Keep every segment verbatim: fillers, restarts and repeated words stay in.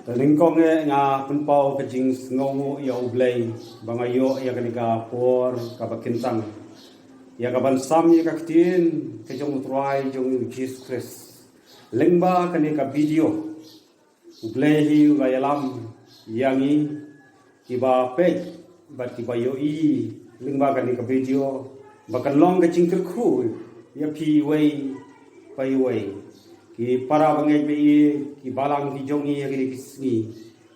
Te nyngkong eh nga pynpaw ka jingsngewnguh ïa U Blei ba nga ïoh ïa kane ka por kaba kyntang ïa ka ban sam ïa ka ktien ka jong U Trai jong ngi U Jisu Khrist. Lyngba kane ka video U Blei hi u la ïalam ïa ngi kiba peit bad kiba ïohi lyngba kane ka video ba kan long ka jingkyrkhu ïa phi iwei pa iwei. Ki para bangeit ba ïeit, ki balang ki jong ngi ha kine ki sngi,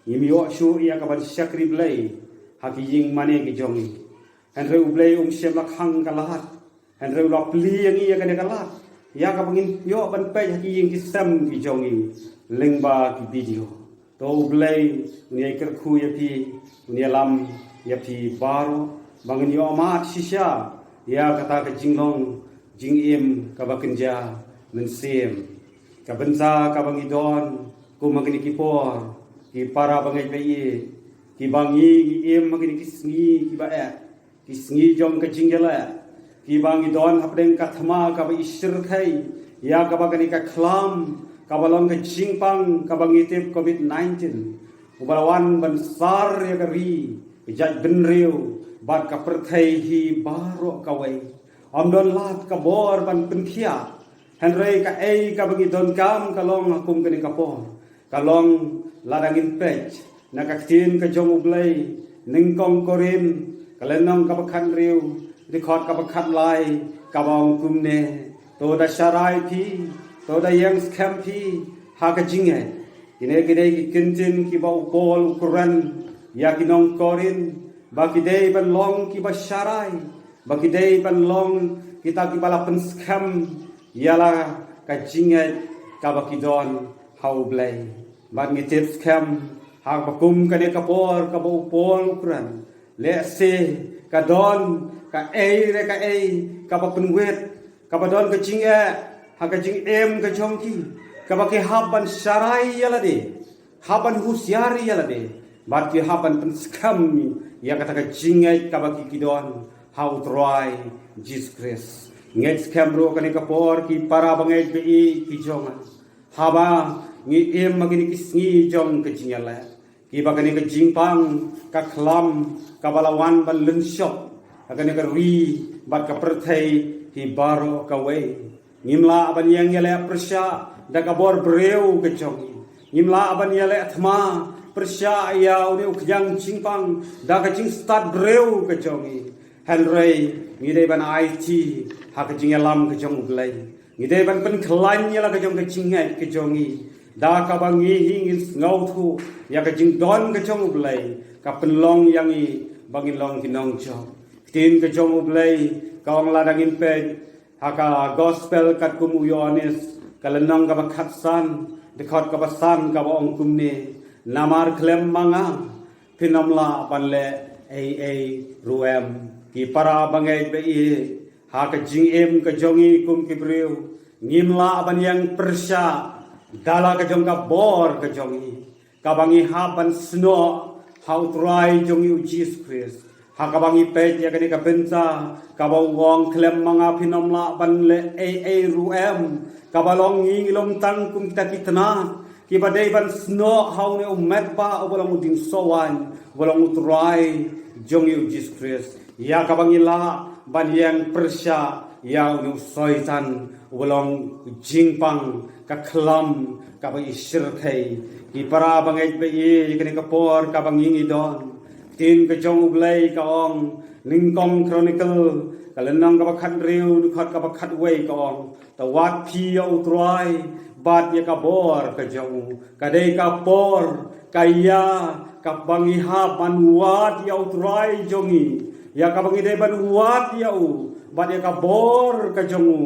ngim ïoh shuh ïa ka ban shakri Blei ha ki ïing mane ki jong ngi. Hynrei U Blei um shym la khang ka lad. Hynrei u la plie ïa ngi ïa kane ka lad ïa kaba ngin ïoh ban peit ha ki ïing ki sem ki jong ngi lyngba ki video. To U Blei un ïai kyrkhu ïa phi, un ïalam ïa phi baroh ba ngin ïoh mad shisha ïa kata ka jinglong jingim kaba kynja mynsiem. Ka bynta kaba ngi don kum ha kine ki por, ki para bangeit ba ïeit, kiba ngi, ngi im ha kine ki sngi kiba eh, ki sngi jong ka jingïaleh, kiba ngi don hapdeng ka thma kaba i shyrkhei ïa kaba kane ka khlam kaba long ka jingpang kaba ngi tip Covid nineteen, uba la wan ban sar ïa ka ri, ka jaitbynriew bad ka pyrthei hi baroh kawei. Ym don lad ka bor ban pynkhiah. Hynrei kaei kaba ngi donkam ka long ha kum kane ka por, ka long lada ngin peit na ka ktien ka jong U Blei, Nyngkong Korinth ka lynnong kaba khathynriew, dkhot kaba khatlai, kaba ong kumne: To da sharai phi, to da ïeng skhem phi ha ka jingngeit. Kine ki dei ki kyntien kiba u Paul u kren ïa ki nong Korinth ba ki dei ban long kiba sharai, ba ki dei ban long kita kiba la pynskhem ïa la ka jingngeit kaba ki don ha U Blei. Bad ngi tip skhem ha kaba kum kane ka por kaba u Paul u kren, lehse ka don kaei re kaei kaba pynwit, kaba don ka jingeh ha ka jingim ka jong ki, kaba ki hap ban sharai ïa lade, hap ban husiar ïa lade, bad ki hap ban pynskhem ïa kata ka jingngeit kaba ki, ki don ha U Trai Jisu Khrist. Ngeit skhem ruh kane ka por, ki para bangeit ba ïeit ki jong nga, haba ngi im ha kine ki sngi jong ka jingïaleh, kiba kane ka jingpang ka khlam kaba la wan ban lynshop ha kane ka ri bad ka pyrthei hi baroh kawei, ngim lah ban ïeng ïaleh pyrshah da ka bor briew ka jong ngi. Ngim lah ban ïaleh thma pyrshah ïa une u khñiang jingpang da ka jingstad briew ka jong ngi. Hynrei ngi dei ban aiti ha ka jingïalam ka jong U Blei. Ngi dei ban pynkhlaiñ ïa la ka jong ka jingngeit ka jong ngi da kaba ngi hi ngin sngewthuh ïa ka jingdon ka jong U Blei ka pynlong ïa ngi ba ngin long ki nongjop. Ktien ka jong U Blei ka ong, lada ngin peit ha ka Gospel katkum u Ïoannis ka lynnong kaba khatsan, dkhot kaba san, kaba ong kumne: Namar khlem ma nga phin ym lah ban leh ei ei ruh em. Ki para bangeit ba ïeit, ha ka jingim ka jong ngi kum ki briew, ngim lah ban ïeng pyrshah da la ka jong ka bor ka jong ngi kaba ngi hap ban snoh ha U Trai jong ngi U Jisu Khrist. Ha kaba ngi peit ïa kane ka bynta kaba u ong, khlem ma nga phin ym lah ban leh ei ei ruh em, kaba long ngi, ngi long tang kum kita ki tnat kiba dei ban snoh ha une u metbah uba long u dieng sohwaiñ, uba long U Trai jong ngi U Jisu Khrist, ïa kaba ngi lah ban ïeng pyrshah ïa une u Soitan uba long u jingpang, ka khlam kaba i shyrkhei. Ki para bangeit ba ïeit, kane ka por kaba ngi ngi don, ktien ka jong U Blei ka ong, Nyngkong Chronicle ka lynnong kaba khathynriew, dkhot kaba khatwei, ka ong: To wad phi ïa U Trai bad ïa ka bor ka jong u. Ka dei ka por, ka ïa kaba ngi hap ban wad ïa U Trai jong ngi, ïa kaba ngi dei ban wad ïa u bad ïa ka bor ka jong u,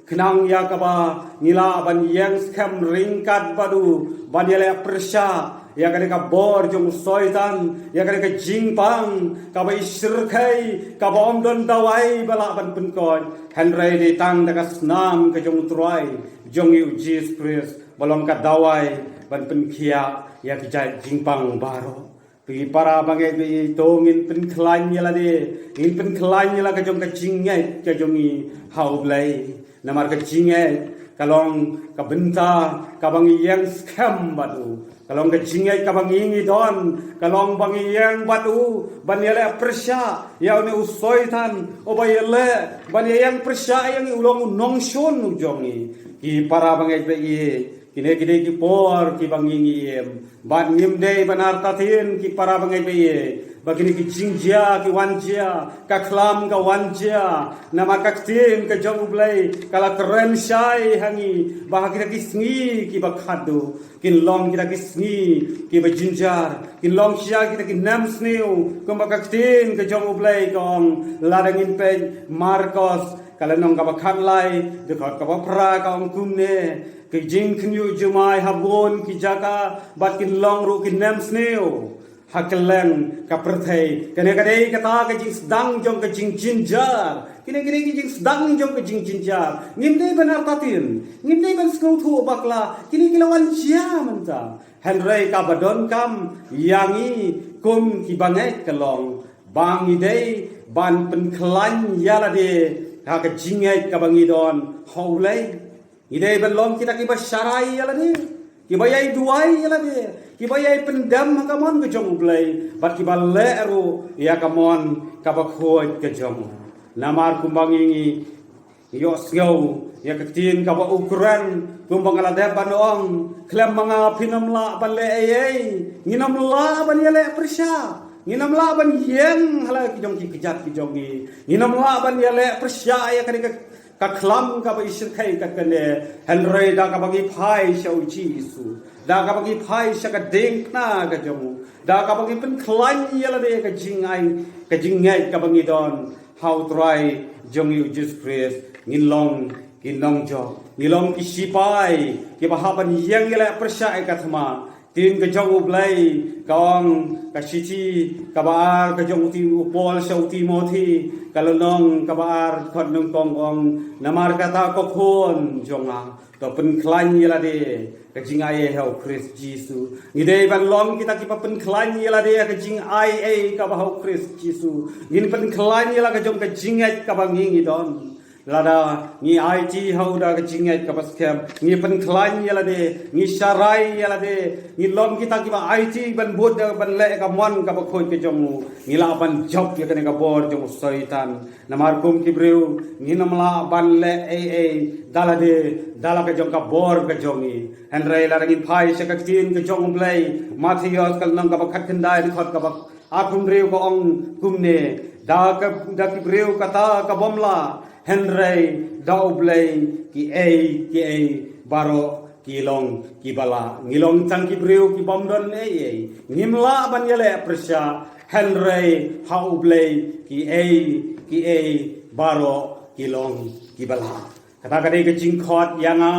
khnang ïa kaba ngi lah ban ïeng skhem ryngkat bad u ban ïaleh pyrshah ïa kane ka bor jong u Soitan, ïa kane ka jingpang kaba i shyrkhei, kaba ym don dawai ba lah ban pynkoit, hynrei dei tang da ka snam ka jong U Trai jong ngi U Jisu Khrist ba long ka dawai ban pynkhiah ïa ki jait jingpang baroh. Ki para bangeit ba ïeit, to ngin pynkhlaiñ ïa lade, ngin pynkhlaiñ ïa la ka jong ka jingngeit ka jong ngi ha U Blei. Namar ka jingngeit Ka long ka bynta kaba ngi ïeng skhem bad u. Ka long ka jingngeit kaba ngi ngi don. Ka long ba ngi ïeng bad u ban ïaleh pyrshah ïa une u Soitan uba ïaleh ban ïeng pyrshah ïa ngi, u long u nongshun u jong ngi. Ki para bangeit ba ïeit, kine ki dei ki por kiba ngi ngi im. Bad ngim dei ban artatien ki para bangeit ba ïeit ba kine ki jingjia ki wan jia, ka khlam ka wan jia. Namar ka ktien ka jong U Blei ka la kren shai ha ngi ba ha kita ki sngi kiba khadduh kin long kita ki sngi kiba jynjar, kin long shisha kita ki nemsniew, kumba ka ktien ka jong U Blei ka ong. Lada ngin peit Markos ka lynnong kaba khatlai, dkhot kaba phra, ka ong kumne: Ki jingkhynñiuh jumai ha bun ki jaka bad kin long ruh ki nemsniew ha kylleng ka pyrthei. Kane ka dei kata ka jingsdang jong ka jingjynjar. Kine, kine ki jingsdang jong ka jingjynjar. Ngim dei ban artatien, ngim dei ban sngewthuh bakla. Kine ki la wan jia mynta. Hynrei kaba donkam ïa ngi kum ki bangeit ka long ba ngi dei ban pynkhlaiñ ïa lade ha ka jingngeit kaba ngi don ha U Blei. Ngi dei ban long kita kiba sharai ïa lade, kiba ïai duwai ïa lade, kiba ïai pyndem ha ka mon ka jong U Blei, bad kiba leh ruh ïa ka mon kaba khuid ka jong u. Namar kumba ngi ngi ïohsngew ïa ka ktien kaba u kren, kumba nga la dep ban ong, khlem ma nga phin ym lah ban leh ei ei. Ngin ym lah ban ïaleh pyrshah, ngin ym lah ban ïeng ha la ki jong ki kjat ki jong ngi. Ngin ym lah ban ïaleh pyrshah ïa kane ka ka khlam kaba i shyrkhei ka kane. Hynrei da kaba ngi phai sha U Jisu, da kaba ngi phai sha ka diengphna ka jong u, da kaba ngi pynkhlaiñ ïa lade ka jingai, ka jingngeit kaba ngi don ha U Trai jong ngi U Jisu Khrist, ngin long ki nongjop, ngi long ki sipai kiba hap ban ïeng ïaleh pyrshah ïa ka thma. Ktien ka jong U Blei ka ong, ka shithi kaba ar ka jong u Tim-, u Paul sha u Timothi, ka lynnong kaba ar, dkhot nyngkong, ong: Namar kata ko khun jong nga, to pynkhlaiñ ïa lade ka jingai ei ha U Khrist Jisu. Ngi dei ban long kita kiba pynkhlaiñ ïa lade ka jingai ei kaba ha U Khrist Jisu. Ngin pynkhlaiñ ïa la ka jong ka jingngeit kaba ngi ngi don. Lada ngi aiti ha u da ka jingngeit kaba skhem, ngi pynkhlaiñ ïa lade, ngi sharai ïa lade, ngi long kita kiba aiti ban bud da, ban leh ka mon kaba khuid ka jong u, ngi lah ban jop ïa kane ka bor jong u Soitan. Namar kum ki briew ngin ym lah ban leh ei ei da lade, da la ka jong ka bor ka jong ngi. Hynrei lada ngin phai sha ka ktien ka jong U Blei, Mathaios ka lynnong kaba khatkhyndai, dkhot kaba arphew hynriew, ka ong kumne: Da ka, da ki briew kata ka bym lah, hynrei da U Blei kiei kiei baroh ki long kiba lah. Ngi long tang ki briew ki bym don ei ei, ngim lah ban ïaleh pyrshah, hynrei ha U Blei kiei kiei baroh ki long kiba lah. Kata ka dei ka jingkhot ïa nga,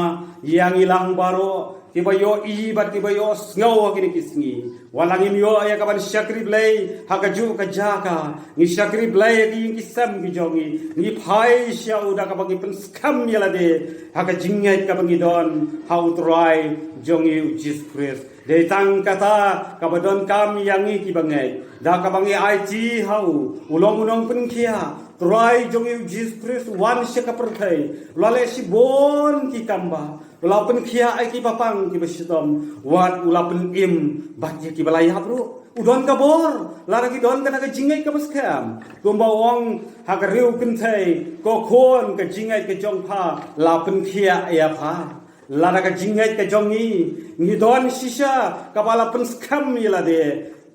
ïa ngi lang baroh kiba ïohi bad kiba ïohsngew ha kine ki sngi. Wat la ngim ïoh ïa ka ban shakri Blei ha kajuh ka jaka, ngi shakri Blei ha ki ïing ki sem ki jong ngi, ngi phai sha u da kaba ngi pynskhem ïa lade ha ka jingngeit kaba ngi don ha U Trai jong ngi U Jisu Khrist. Dei tang kata kaba donkam ïa ngi kiba ngeit, da kaba ngi aiti ha u, u long u nongpynkhiah. Trai jong ngi U Jisu Khrist u wan sha ka pyrthei, u la leh shibun ki kam ba, u la pynkhiah ïa kiba pang kiba shitom, wat u la pynim bad ïa kiba la ïap ruh. U don ka bor lada ki don kata ka jingngeit kaba skhem. Kumba u ong ha ka riew kynthei, ko khun, ka jingngeit ka jong pha la pynkhiah ïa pha. Lada ka jingngeit ka jong ngi, ngi don shisha kaba la pynskhem ïa lade,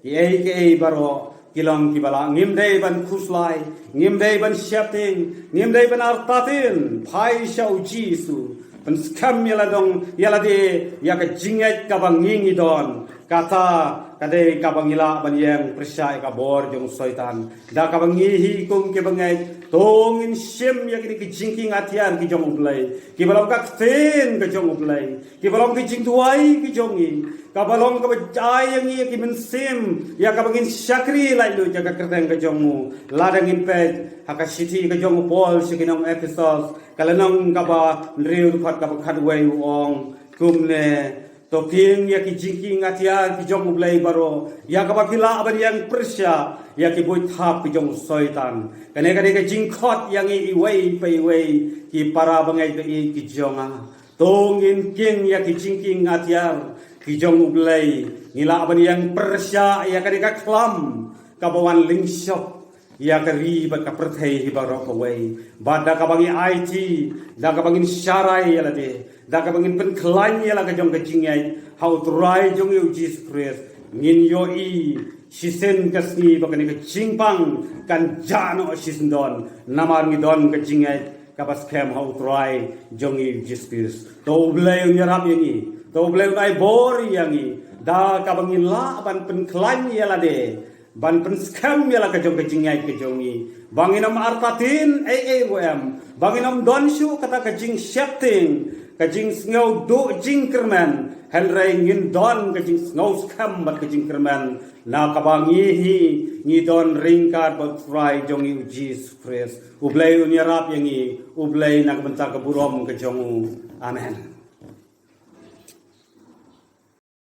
kiei kiei baroh ki long kiba lah. Ngim dei ban khuslai, ngim dei ban sheptieng, ngim dei ban artatien. Phai sha U Jisu, pynskhem ïa la dong, ïa lade, ïa ka jingngeit kaba ngi ngi don. Kata ka dei kaba ngi lah ban ïeng pyrshah ïa ka bor jong u Soitan. Da kaba ngi hi kum kiba ngeit, to ngin shim ïa kine ki jingkieng atiar ki jong U Blei, kiba long ka ktien ka jong U Blei, kiba long ki jingduwai ki jong ngi, kaba long kaba ai ïa ngi ïa ki mynsiem ïa kaba ngin shakri laitluid ïa ka kyrteng ka jong u. Lada ngin peit ha ka shithi ka jong u Paul sha ki nong Ephesos, ka lynnong kaba hynriew, dkhot kaba khatwei, u ong kumne: To kieng ïa ki jingkieng atiar ki jong U Blei baroh, ïa kaba phi lah ban ïeng pyrshah ïa ki buit thap ki jong u Soitan. Kane ka dei ka jingkhot ïa ngi iwei pa iwei, ki para bangeit ba ïeit ki jong nga. To ngin king ïa ki jingking atiar ki jong U Blei, ngi lah ban ïeng pyrshah ïa kane ka khlam kaba wan lyngshop ïa ka ri bad ka pyrthei hi baroh kawei. Bad da kaba ngi aiti, da kaba ngin sharai ïa lade, da kaba ngin pynkhlaiñ ïa la ka jong ka jingngeit ha U Trai jong ngi U Jisu Khrist, ngin ïohi shisien ka sngi ba kane ka jingpang kan jah noh shisyndon, namar ngi don ka jingngeit kaba skhem ha U Trai jong ngi U Jisu Khrist. To U Blei un ïarap ïa ngi, to U Blei un ai bor ïa ngi da kaba ngin lah ban pynkhlaiñ ïa lade, ban pynskhem ïa la ka jong ka jingngeit ka jong ngi, ba ngin ym artatien ei ei ruh em, ba ngin ym don shuh kata ka jingsheptieng, ka jingsngew duh jingkyrmen, hynrei ngin don ka jingsngew skhem bad ka jingkyrmen, na kaba ngi hi ngi don ryngkat bad U Trai jong ngi U Jisu Khrist. U Blei un ïarap ïa ngi, U Blei na ka bynta ka burom ka jong u. Amen.